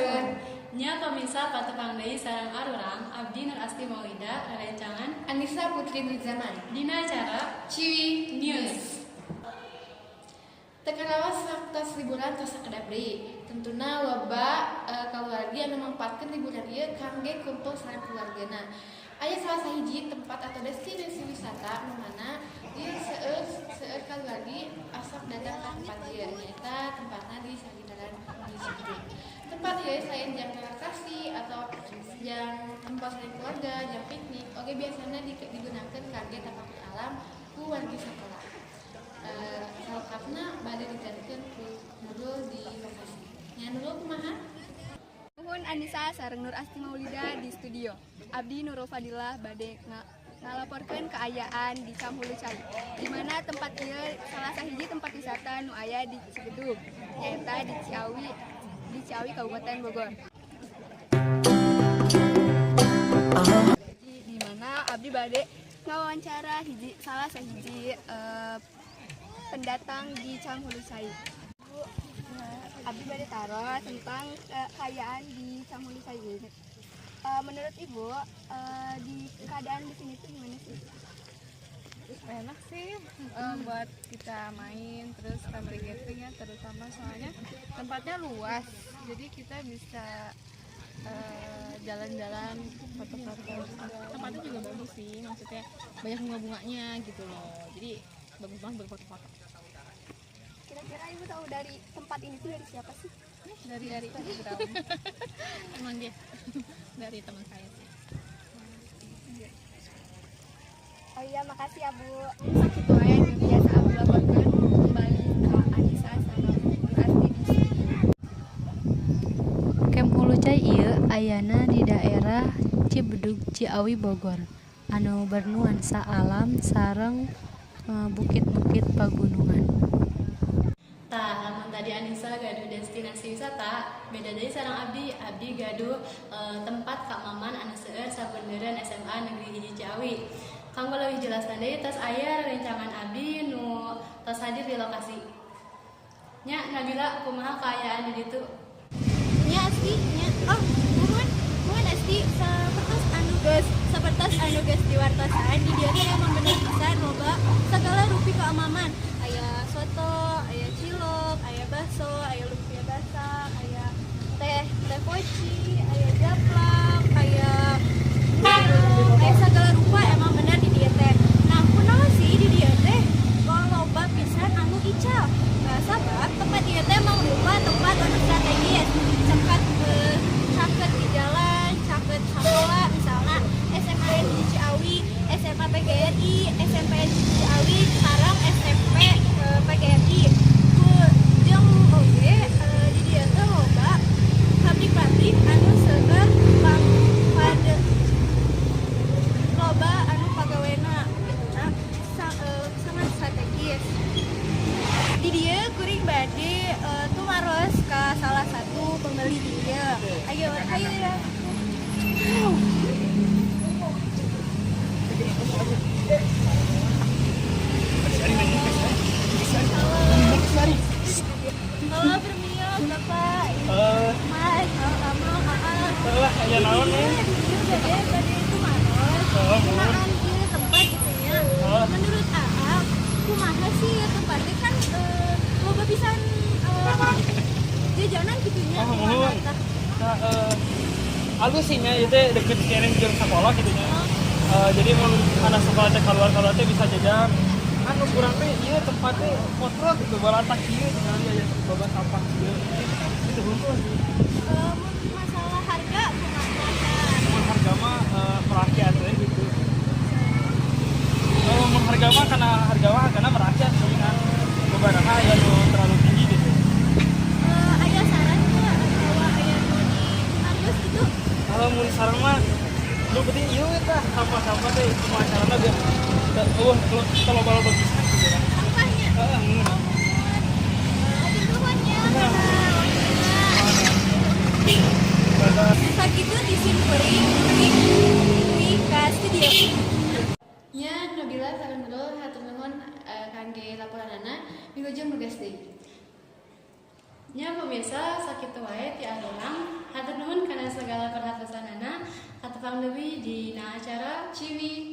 Sampurasun. Nya pamirsa, patepang deui sareng arurang, Abdi Nur Asti Maulida, rerencangan Anissa Putri Nurzaman dina acara Ciwi News. Teu karaos waktos liburan tos sakedap deui. Tentuna loba kaluarga anu mangpaatkeun liburan ieu kangge kumpul sareng keluargana. Aya salah sahiji tempat atau destinasi wisata nu mana ieu seueur seueur kaluargi osok datang ka tempat ieu, nyaeta tempatna di sakitaran di Cibitung. Tempat ieu selain jang relaksasi atau jang tempat sareng keluarga, jang piknik, oge biasana digunakeun kangge tafakur alam ku wargi sakola. Salengkapna bade dijantenkeun ku Nurul di lokasi. Nya, Nurul, kumaha? Nuhun Anissa sareng Nur Asti Maulida di studio. Abdi Nurul Fadilah bade ngalaporkeun kaayaan di Camp Hulu Cai. Di mana tempat ieu salah sahiji tempat wisata nu aya di Cibedug, nyaeta di Ciawi, di Ciawi, Kabupaten Bogor. Di mana abdi bade ngawawancara salah sahiji pendatang di Camp Hulu Cai. Bu, abdi bade taros tentang kaayaan di Camp Hulu Cai ini. Menurut Ibu, di keadaan di sini tuh gimana sih? Enak sih buat kita main, terus family gathering ya terutama, soalnya tempatnya luas, jadi kita bisa jalan-jalan, foto-foto. Tempatnya juga bagus sih, maksudnya banyak bunga-bunganya gitu loh, jadi bagus banget buat foto-foto. Kira-kira Ibu tahu dari tempat ini tuh dari siapa sih? Dari Instagram emang dia dari teman saya sih. Oh iya, makasih ya, Bu. Sakitu wae nu biasa abdi laporkeun, kembali ke Anissa sama Nur Asti di studio. Camp Hulu Cai ieu ayana di daerah Cibedug, Ciawi, Bogor, anu bernuansa alam sareng bukit-bukit pagunungan. Tah, lamun tadi Anissa gaduh destinasi wisata, beda deui sareng abdi. Abdi gaduh tempat kaemaman anu seueur sabundeureun SMA Negeri 1 Ciawi. Kanggo leuwih jelasna deui, tos aya rerencangan abdi nu tos hadir di lokasi. Nya, Nabila, kumaha kaayaan di ditu? Nya Asti, nya. Oh, muhun, muhun Asti, sapertos anu geus diwartosan, di dieu teh emang bener pisan loba segala rupi keamanan. Aya soto, aya cilok, aya bakso, aya lumpia basah, aya teh teh poci, aya japlak, aya aya segala rupa, emang bener di dieu teh. Nah, kunaon sih di dieu teh loba pisan anu ical? Nah, sabab tempat ieu teh mangrupa tempat anu strategis, caket di jalan, caket sekolah, misalnya SMA N Ciawi, SMA PGRI, SMP N Ciawi, sareng SMP PGRI. Ku jeung oge di dieu teh loba pabrik-pabrik anu seueur pada loba anu pagawena gitu. Nah, sangat strategis. Di dieu kuring bade tumaros ka salah satu pembeli di dieu. Ayo, ayo ya. Halo, permios, Bapak, Mas, kamu, Aa. Lah, aya naon nih? Di dieu bade bade tumaros. Oh, Kumaha ieu tempat gitu ya? Oh. Menurut Aa, kumaha sih ieu tempatnya kan loba pisan jajanan gitu nya? Oh, Kumaha muhun. tah? Nah, alus sih nya, itu deket keneh jeung sekolah gitu nya. Jadi mun anak sekolah teh keluar-keluar teh bisa jajan. Anu kurang teh ieu tempatnya kotor gitu, balantak ieu, tinggal aya loba sampah ieu. Itu hungkul sih. Mun masalah harga kumaha? Mun harga mah merakyat we gitu. Kalau mun harga mah, karena harga mah karena merakyat sih kan. Beberapa aya nu terlalu tinggi gitu. Aya saran teu atawa aya nu di harus gitu? Kalau mun saran mah nu penting ieu we tah, sampah-sampah teh cuma acarana biar teu eueuh teu loba-loba pisan gitu kan. Sampahnya. Heeh, mun. Hatur nuhun ya kana waktuna. Sakitu ti sim kuring, dugi ka studio. Nya, Nabila sareng Nurul, hatur nuhun kangge laporanana. Wilujeng nugas deui. Nya pemirsa, sakitu wae ti arurang. Hatur nuhun kana segala perhatosanana. Katepang deui dina acara Ciwi.